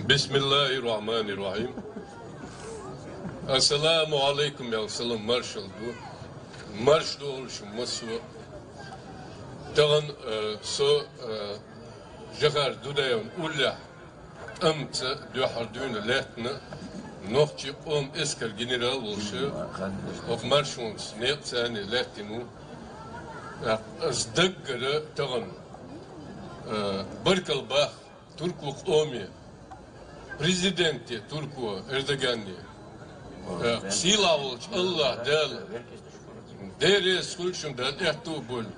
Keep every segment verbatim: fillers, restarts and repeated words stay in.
Bismillahirrahmanirrahim. Assalamu aleykum, ya salam, marşal bu. Marş doğuluşum masu. Тагъан, э, со, э, Жохар Дудаевна уллехь тӀамца дуьххьара дуьйна лаьттина нохчийн къоман эскаран генерал волуш, хӀокху маршонца некъаца лаьттина ву. Ас даггара тахана, э, баркалла боху турко къоме, президенте турко Эрдоганне. Э, сийлахь волчу АллахӀ Дала Дела реза хуьлда шуна, Дала аьтто а бойла.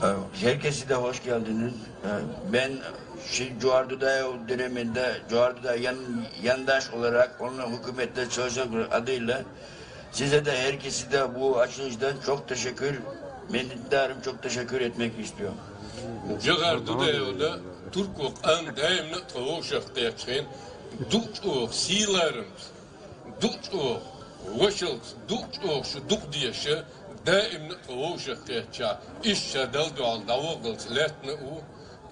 Ee, herkese de hoş geldiniz. Ee, ben şey, Johar Dudayev döneminde Johar Dudayev yan-, yandaş olarak onunla hükümette çalışan bir adıyla size de herkese de bu açılıştan çok teşekkür, minnettarım, çok teşekkür etmek istiyorum. Жохар Дудаевна турко къам даимна а тхо вовшах кхетчхьана, дукха чӀогӀа сийлахь, дукха чӀогӀа вашалц, дукха чӀогӀа шу дукха деша, даимна а тхо вовшах кхетча, иштта ша Далла дуьхьал дӀавахалц лаьттина а ву,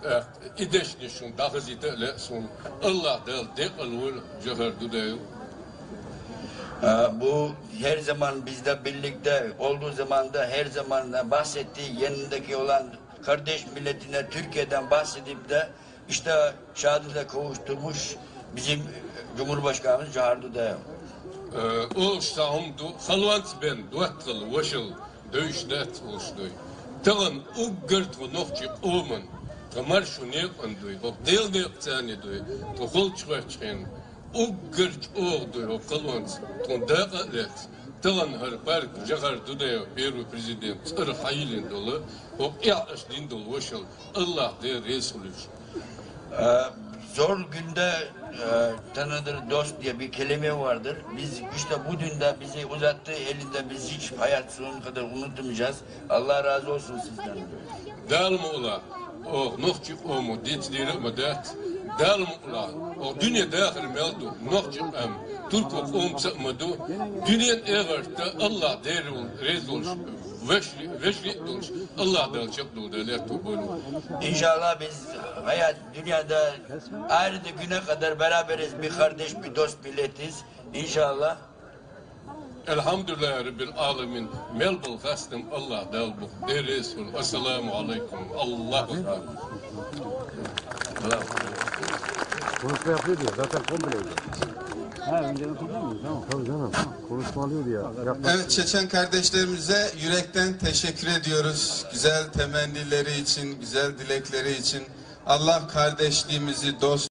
тӀаккха и дешнаш шуна дӀахазийта а лаьа суна. АллахӀ Дала декъала войла Жохар Дудаев. Ee, bu her zaman bizde birlikte olduğu zaman da her zaman da bahsettiği yanındaki olan kardeş milletine Türkiye'den bahsedip de işte şehadete kavuşturmuş bizim Cumhurbaşkanımız Johar Dudayev. Э, олуш ца хӀума ду, халонца бен доттагӀалла вашалла девзаш дац олуш дуй. Тахана уггар тхо нохчийн къоман, тхан маршо некъан дуй, хӀокху Делан некъаца дуй, тхо холчу хоьттучу хенахь уггар чӀогӀа дуй хӀокху халонца, тхуна дакъа а лаьцна. Тахана хӀара парк Жохар Дудаев, первый президент, цӀарах хьайиллина долу, хӀокху тӀехь аша дина долу вашалла, АллахӀ Дела реза хуьлийла шуна. Ee, zor günde, e, tanıdır dost diye bir kelime vardır. Biz işte bu dün de bizi uzattığı elinde biz hiç hayat sonuna kadar unutmayacağız. Allah razı olsun sizden. Дала мукъ лахь, оха нохчийн къомо дицдийна а ма дац. Дала мукъ лахь, оха дуьне дахар мел ду, нохчийн къам турко къомца а ма ду. Дуьненан эгӀарта АллахӀ Дела реза волуш, вежарий, вежарий а долуш, АллахӀ Дала чекхдолу Дала аьтто а бойла. İnşallah biz hayat dünyada ayrı güne kadar beraberiz, bir kardeş, bir dost milletiz. İnşallah. Элхьамдулиллахи Раббил Ӏаламин, мел болу хастам АллахӀ Далла бу. Дела реза хуьлда. Ассаламу Ӏалайкум. АллахӀу акбар. Konuşma yapıyor diyor. Zaten komple öyle. Ha, önceden konuşuyor muyuz? Tamam. Tabii canım. Konuşma alıyor diyor. Yapma. Evet, Çeçen kardeşlerimize yürekten teşekkür ediyoruz. Güzel temennileri için, güzel dilekleri için. Allah kardeşliğimizi, dost